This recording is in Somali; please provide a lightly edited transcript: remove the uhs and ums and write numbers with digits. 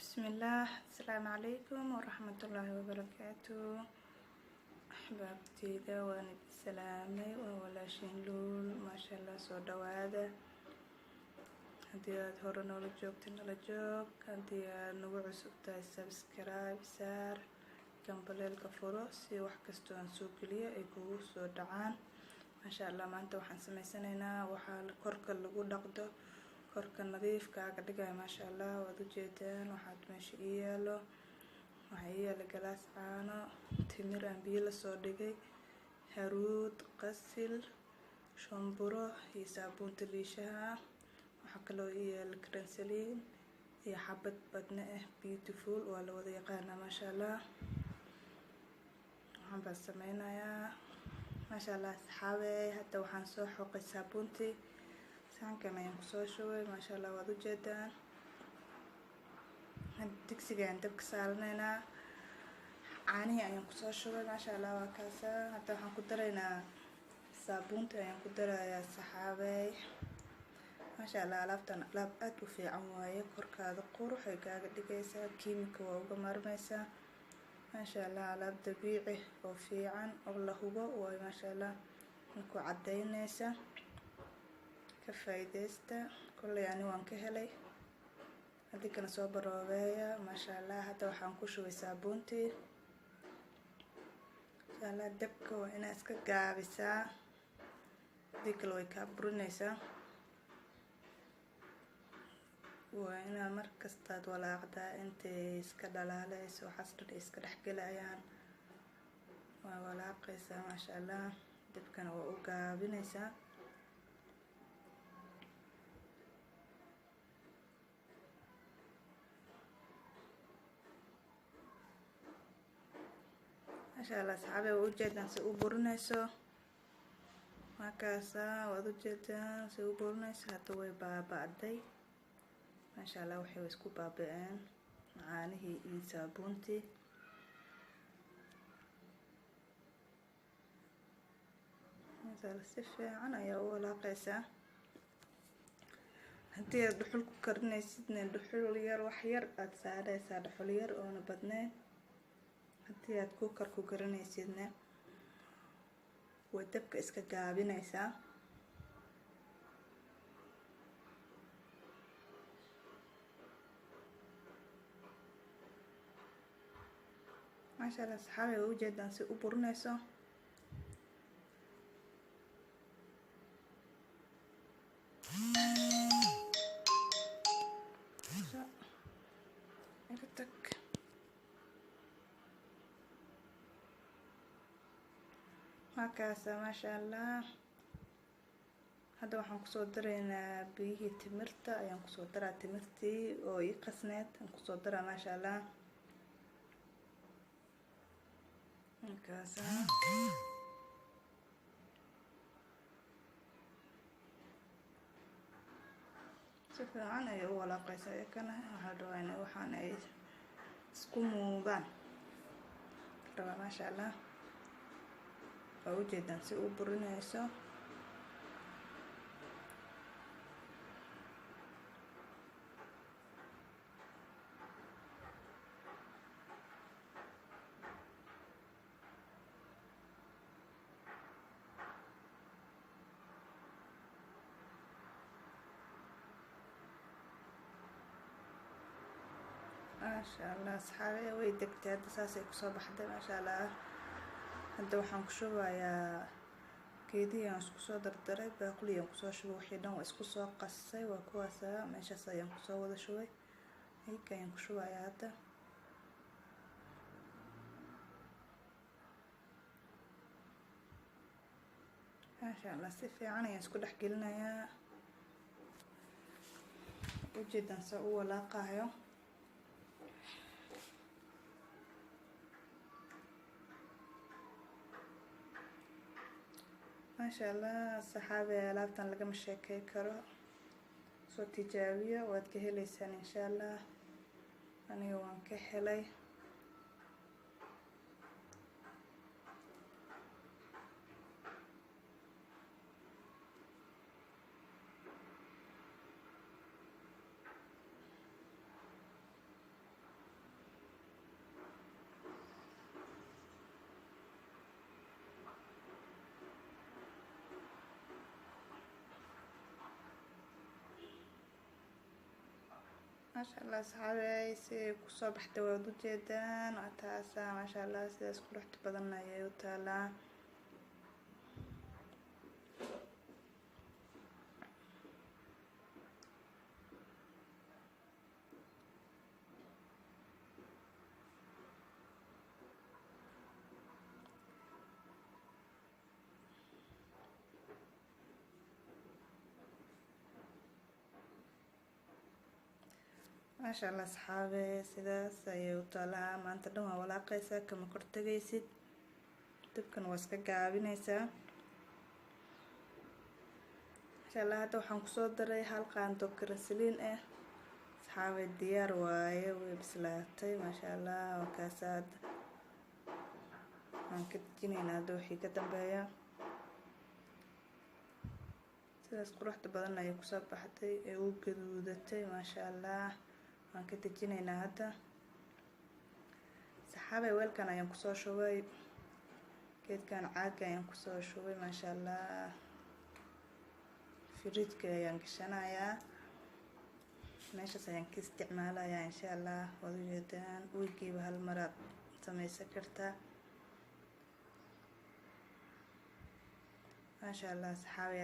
Bismillaah, asalaamu calaykum waraxmatullaahi wabarakaatu. Axbaabteyda, waan idin salaamay. Waa walaashiin Luul. Maasha Allah, soo dhawaada. Haddii aad hore noola joogta, nala joog. Haddii aad nagu cusub tahay, subscribe saar, gambaleelka furo, si wax kastoo aan soo geliyo ay kugu soo dhacaan. Maasha Allah, maanta waxaan sameysanaynaa waxaa korka lagu dhaqdo, korka nadiifkaaga dhigaya. Maasha Allah, waad ujeedaan waxaad meesha ii yaalo. Waxaa ii yaala galaas caano, timir aan biyo lasoo dhigay, haruud, qasil, shumburo iyo saabuunta liishaha. Waxaa kaloo ii yaala glycerin iyo xabad badne ah, Beautiful, waa la wada yaqaanaa. Maasha Allah, waxaan baan sameynayaa. Maasha Allah, asxaabe, hadda waxaan soo xoqay saabuuntii, saxankan ayaan kusoo shubay. Maasha Allah, waad ujeedaan. Digsiga ayaan dabka saaranaynaa, caanihii ayaan kusoo shubay. Maasha Allah, waa kaasa. Hadda waxaan ku daraynaa saabuunta ayaan ku darayaa, saxaabey. Maasha Allah, alaabtan alaab aada u fiican waaye. Korkaada qurux ay kaaga dhigaysaa, kiimika waa uga maarmaysaa. Maasha Allah, alaab dabiici oo fiican oo la hubo waayo. Maasha Allah, ku cadaynaysa, ka faa'iideysta. Kolley ani waan ka helay, haddii kana soo baroobeeya. Maasha Allah, hadda waxaan ku shubay saabuuntii. Maasha Allah, dabka waa inaa iska gaabisaa, haddii kale way kaa burinaysaa. Waa inaa mar kastaad walaaqdaa intay iska dhalaaleyso, waxaas dhan ay iska dhexgelayaan. Waa walaaqaysaa. Maasha Allah, dabkana waa u gaabinaysaa. Maasha Allah, asxaabe, waa ujeedaan si u burinayso. Markaasa waad ujeedaan si u burinayso. Hadda way baaba-day. Maasha Allah, waxay isku baaba-een caanihii iyo saabuuntii. Maasha Allah, si fiican ayaa u walaaqaysaa. Haddii aad dhuxul ku karinaysidna, dhuxul yar, wax yar aada saareysaa, dhuxul yar oona badnayn. Haddii aad cooker ku karinaysidna, waa dabka iska gaabinaysaa. Maasha Allah, asxaabi, waa ujeedaan si u burinayso. Iga tag. Markaasa, maasha Allah, hadda waxaan kusoo daraynaa biyihii timirta ayaan kusoo daraa. Timirtii oo ii qasneed aan kusoo daraa. Maasha Allah, markaasa si fiican ayay u walaaqaysaa. Iyakana waxaa rabaa in waxaan ay isku muudaan rabaa. Maasha Allah, waa ujeedaan si u burinayso. Maasha Allah, asxaabe, way degtay. Hadda saasay kusoo baxday. Maasha Allah, hadda waxaan ku shubayaa geedihii aan isku soo dardaray. Baaquli aan kusoo shubay, wixii dhan waa isku soo qasay. Waa kuwaasa, meeshaas ayaan kusoo wada shubay. Ayka ayaan ku shubayaa hadda. Maasha Allah, si fiican ayaan isku dhex gelinayaa. Ujeedaan saa u walaaqayo. Maasha Allah, saxaabi, alaabtan lagama sheekey karo. Soo tijaabiya, waad ka heleysaan insha Allah. Aniga waan ka helay. Maasha Allah asxaabey, si ay kusoo baxday waad ujeedaan. Waa taasa, maasha Allah, sidaas quruxda badan ayay u taalaa. Maasha Allah asxaabe, sidaas ayay u taalaa. Maanta dhan waa walaaqaysaa, kama kortegaysid, dabkan waa iska gaabinaysaa. Maasha Allah, hadda waxaan kusoo daray hal qaando glycerin ah. Asxaabe, diyaar waaye, way bislaatay, maasha Allah. Waa kaasa, hadda waan ka dejinaynaa. Hadda wixii ka dambeeya sidaas quruxda badan ayay kusoo baxday ee u gaduudatay, maasha Allah. Waan ka dejinaynaa hadda saxaabay. Weelkan ayaan kusoo shubay, geedkan caaga ayaan kusoo shubay, maasha Allah. Fridge-ka ayaan gashanayaa, meeshaas ayaan ka isticmaalayaa, insha Allah. Waad ujeedaan, wiigiiba hal maraad sameysan kartaa, maasha Allah saxaabay.